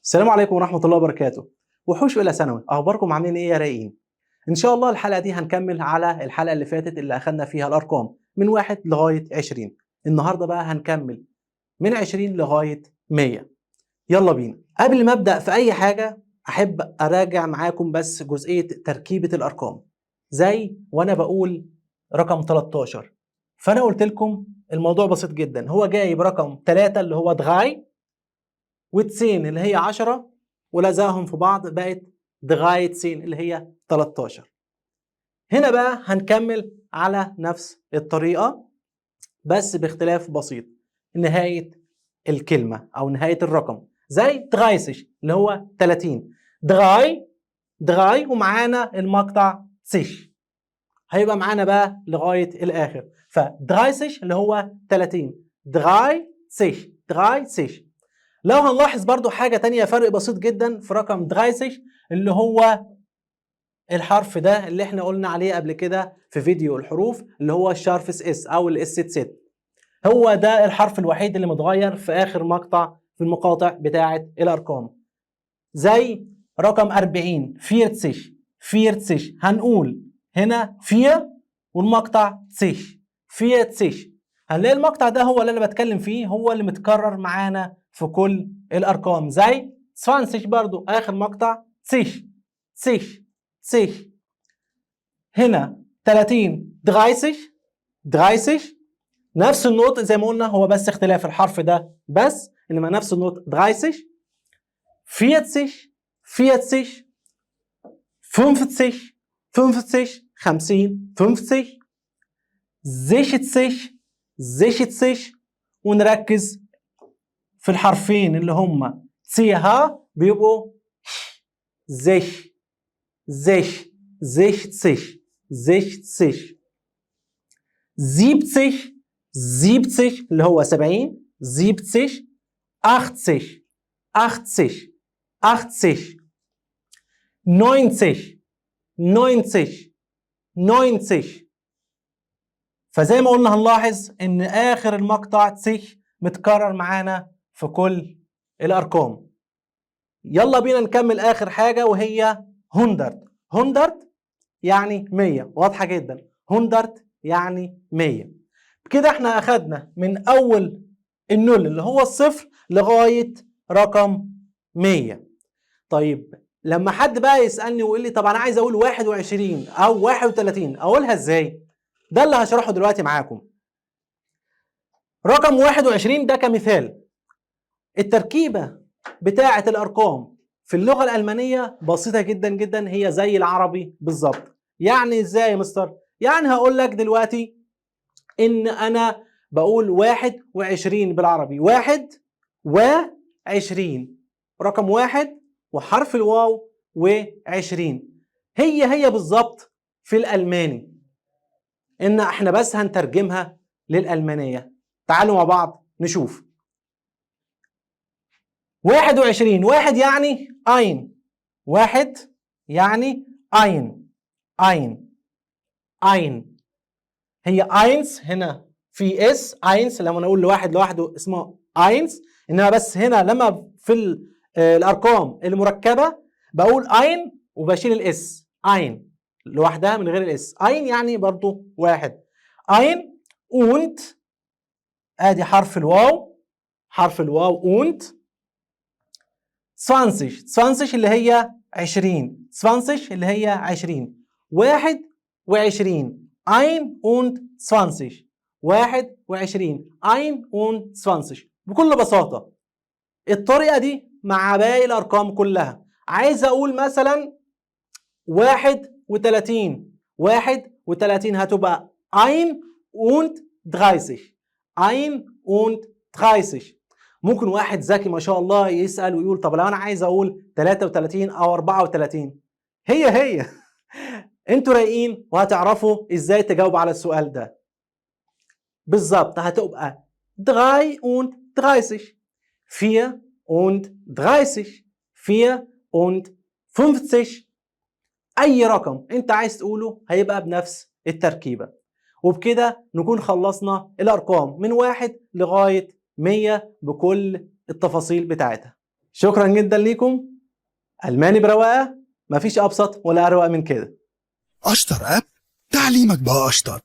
السلام عليكم ورحمة الله وبركاته. وحوش أولى ثانوي، أخباركم عاملين إيه يا رايقين؟ إن شاء الله الحلقة دي هنكمل على الحلقة اللي فاتت اللي أخدنا فيها الأرقام من 1 لغاية 20. النهاردة بقى هنكمل من 20 لغاية 100. يلا بينا. قبل ما أبدأ في أي حاجة أحب أراجع معاكم بس جزئية تركيبة الأرقام. زي وأنا بقول رقم 13، فأنا قلت لكم الموضوع بسيط جدا، هو جايب رقم 3 اللي هو drei و zehn اللي هي 10، ولزقهم في بعض بقت dreizehn اللي هي 13. هنا بقى هنكمل على نفس الطريقة بس باختلاف بسيط، نهاية الكلمة أو نهاية الرقم، زي dreißig اللي هو 30، drei drei ومعانا المقطع zig، هيبقى معانا بقى لغاية الآخر. ف dreißig اللي هو 30، dreißig dreißig. لو هنلاحظ برضو حاجة تانية، فرق بسيط جدا في رقم dreißig اللي هو الحرف ده اللي احنا قلنا عليه قبل كده في فيديو الحروف، اللي هو ال scharfes S او ال Eszett. هو ده الحرف الوحيد اللي متغير في اخر مقطع في المقاطع بتاعة الارقام. زي رقم 40 vierzig vierzig، هنقول هنا vier والمقطع zig، vierzig. هنلاقي المقطع ده هو اللي انا بتكلم فيه، هو اللي متكرر معانا في كل الارقام. زي 20 برضو اخر مقطع zig zig zig. هنا 30 dreißig dreißig، نفس النطق زي ما قلنا، هو بس اختلاف الحرف ده بس، انما نفس النطق dreißig. 40 40 50 50 50 50 60 60، ونركز في الحرفين اللي هم CH بيبقوا zech zech 60 60. 70 70 اللي هو 70 70. 80 80 80. 90 90 90. فزي ما قلنا هنلاحظ ان اخر المقطع zig متكرر معانا في كل الارقام. يلا بينا نكمل اخر حاجه وهي hundert. hundert يعني 100، واضحه جدا، hundert يعني 100. بكده احنا اخدنا من اول ال null اللي هو الصفر لغايه رقم 100. طيب لما حد بقى يسالني ويقول لي طب انا عايز اقول 21 او 31، اقولها ازاي؟ ده اللي هشرحه دلوقتي معاكم. رقم 21 ده كمثال، التركيبة بتاعة الأرقام في اللغة الألمانية بسيطة جدا جدا، هي زي العربي بالظبط. يعني ازاي يا مستر؟ يعني هقول لك دلوقتي إن أنا بقول 21 بالعربي، 21، رقم واحد وحرف الواو وعشرين، هي هي بالظبط في الألماني، إن احنا بس هنترجمها للألمانية. تعالوا مع بعض نشوف. 21، واحد يعني ein، واحد يعني ein ein ein، هي eins هنا في S eins، لما نقول لواحد لوحده اسمه eins، انما بس هنا لما في الارقام المركبه بقول ein وبشيل ال S، ein لوحدها من غير ال S. ein يعني برضو واحد. ein und ادي حرف الواو، حرف الواو und 20 20 اللي هي 20، 20 اللي هي 20، 21 21، 21 21. بكل بساطة الطريقة دي مع باقي الأرقام كلها. عايز أقول مثلا 31، 31 هتبقى 31 31. ممكن واحد ذكي ما شاء الله يسأل ويقول طب لو أنا عايز أقول 33 أو 34؟ هي هي. انتوا رايقين وهتعرفوا ازاي تجاوبوا على السؤال ده. بالظبط هتبقى 33، 34، 54. اي رقم انت عايز تقوله هيبقى بنفس التركيبة. وبكده نكون خلصنا الارقام من 1 لغاية 100 بكل التفاصيل بتاعتها. شكرا جدا ليكم. الماني برواقه، مفيش ابسط ولا اروق من كده. أشطر أب، تعليمك بقى أشطر.